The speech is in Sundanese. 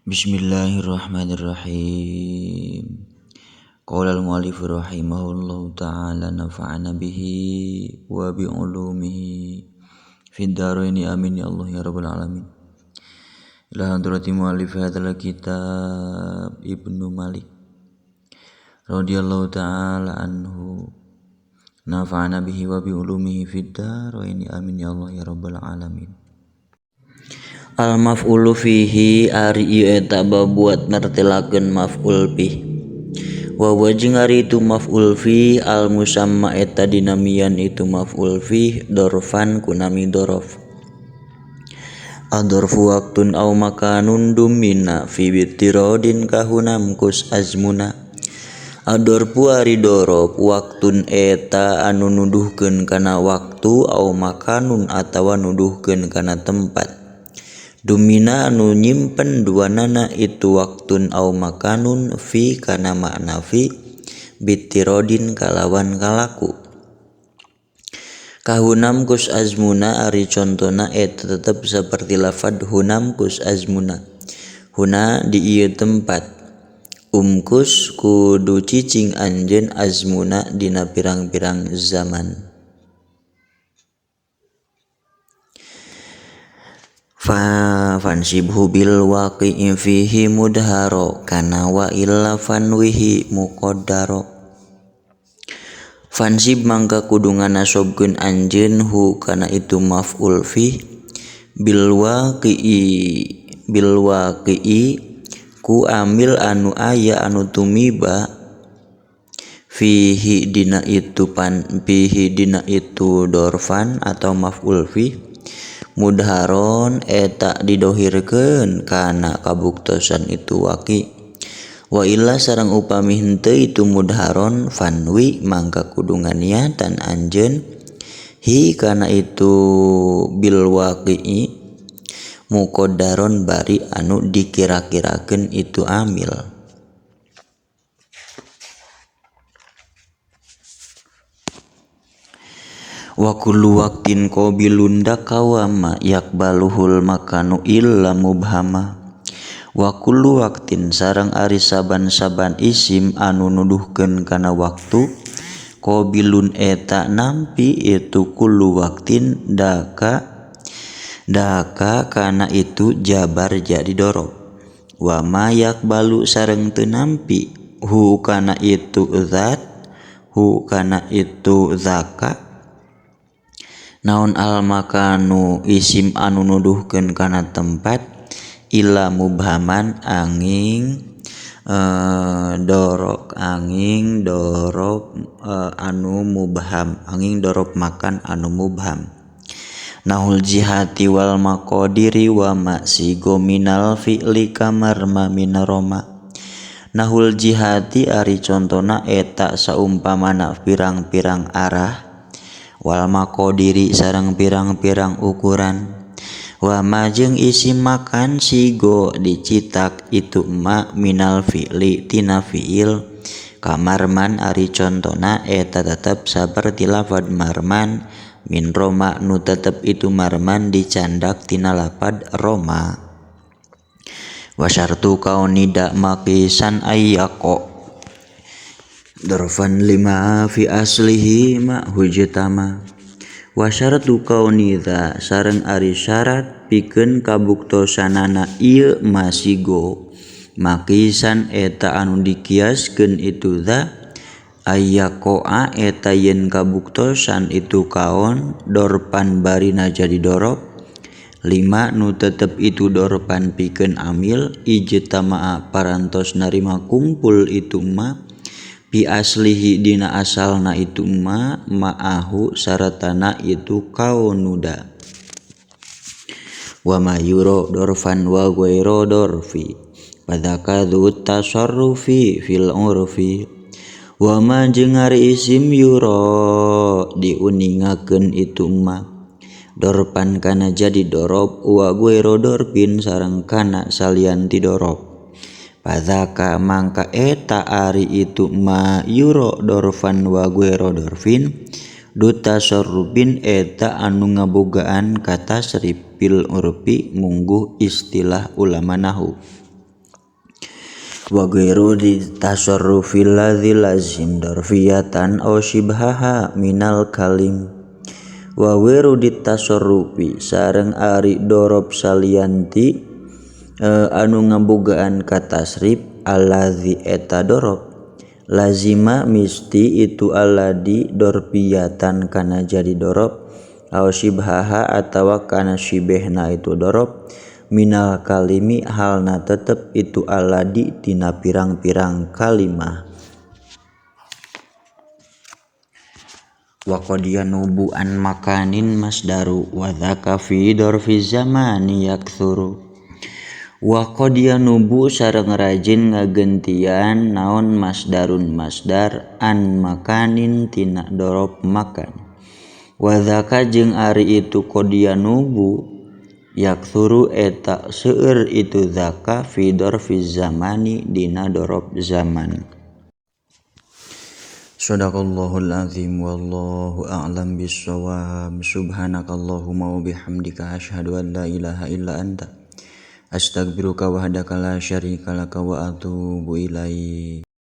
Bismillahirrahmanirrahim. Qala al-mu'allif rahimahullahu ta'ala nafa'ana bihi wa bi ulumihi fid dharaini amin ya Allah ya rabbal alamin. Ila hadrati mu'allif hadzal kitab Ibnu Malik radhiyallahu ta'ala anhu nafa'ana bihi wa bi ulumihi fid dharaini amin ya Allah ya rabbal alamin. Al maf'ulu fihi ari ieu eta babuat nartelakeun maf'ul bih. Wa jeung ari itu maf'ul fi al musamma eta dinamian itu maf'ul fi dorfan kunami dorof. Adorfu waktun au makanun dumina fi bitirodin kahunam kus azmuna. Adorfu ari dorof waktun eta anu nuduhkeun kana waktu au makanun atawa nuduhkeun kana tempat. Dumina anu nyimpen duanana itu waktun au makanun fi kana makna fi bitirodin kalawan kalaku. Kahunam kus azmuna ari contona eta tetep seperti lafad hunam kus azmuna. Huna di ieu tempat. Umkus kudu cicing anjeun azmuna dina pirang-pirang zaman. Fansibhu bil waqi'i fihi mudharo kana wa illa fanwihi muqaddaro. Fansib mangka kudu nganasobkeun anjeun hu kana itu maf'ul fih bil waqi'i ku amil anu aya anu tumiba fihi dina itu pan fihi dina itu dorfan atau maf'ul fih mudharon eta didohirkeun kana kabuktosan itu waqi. Wa illa sareng upami henteu itu mudharon fanwi mangka kudu nganiatan anjeun hi kana itu bil waqi'i muqaddaron bari anu dikira-kirakeun itu amil. Wa kullu waqtin qabilun dakawama yakbaluhul makanu illa mubhama. Wa kullu waqtin sareng ari saban-saban isim anu nuduhkeun kana waktu qabilun eta nampi itu kullu waqtin daka kana itu jabar jadi dorob. Wa ma yakbalu sareng teu nampi hu kana itu zat hu kana itu zaka. Naon al makanu isim anu nuduhkeun kana tempat illa mubhaman angin dorok anu mubham angin dorok makan anu mubham. Nahul jihati wal maqadiri wa ma'sigo minal fi'li kamarma minaroma. Nahul jihati ari contona eta saumpamana pirang-pirang arah wal maqadiri sareng pirang-pirang ukuran. Wa ma jeung isi makan sigo dicitak itu ma minal fi'li tina fi'il kamarman ari contona eta tetep saperti lafad marman min roma nu tetep itu marman dicandak tina lapad roma. Wa syartu kaunida maqisan ayyaqo dorfan lima fi aslihi ma hujtama. Wa syaratu kaunidza sareng ari syarat pikeun kabuktosanana ieu masigo makisan eta anu dikiaskeun itu za ayyaqoa eta yen kabuktosan itu kaon dorpan barina jadi dorob lima nu tetep itu dorpan pikeun amil ijtama'a parantos narima kumpul itu ma bi aslihi dina asalna itu ma ma'ahu saratana itu kaunuda. Wa ma yuro dorfan wa ghairu dorfi fadzaka dzu tasarrufi fil urfi. Wa ma jeung ari isim yuro diuningakeun itu ma dorpan kana jadi dorob wa ghairu dorfin sareng kana salian ti dorob. Fadzaka mangka eta ari itu ma yuro dorfan wa ghairu dorfin duta sorrubin eta anu ngabogaan kata seripil urfi mungguh istilah ulama nahu. Wa ghairu tasarrufil ladzi lazim darfiyatan aw shibhaha minal kalim. Wa ghairu tasarrufi sareng ari dorob salianti anu ngabogaan ka tasrif alladzi eta dorob lazima misti itu alladzi dorfiyatan kana jadi dorob aw shibhaha atawa kana shibehna itu dorob minal kalimi halna tetep itu alladzi tina pirang-pirang kalimah. Wa qad yanubu an makanin masdaru wa dzaka fi dorfi zamani yaktsuru. Wa qad yanubu sareng rajin ngagentian naon masdarun masdar an makanin tina dorob makan. Wa dzaka jeung ari itu qad yanubu yaktsuru eta seueur itu dzaka fi dorfi zamani dina dorob zaman. Shadaqallahul azim wallahu a'lam bissawab. Subhanakallahumma wa bihamdika asyhadu an la ilaha illa anta astaghfiruka wahdaka la syarika laka wa atubu ilaik.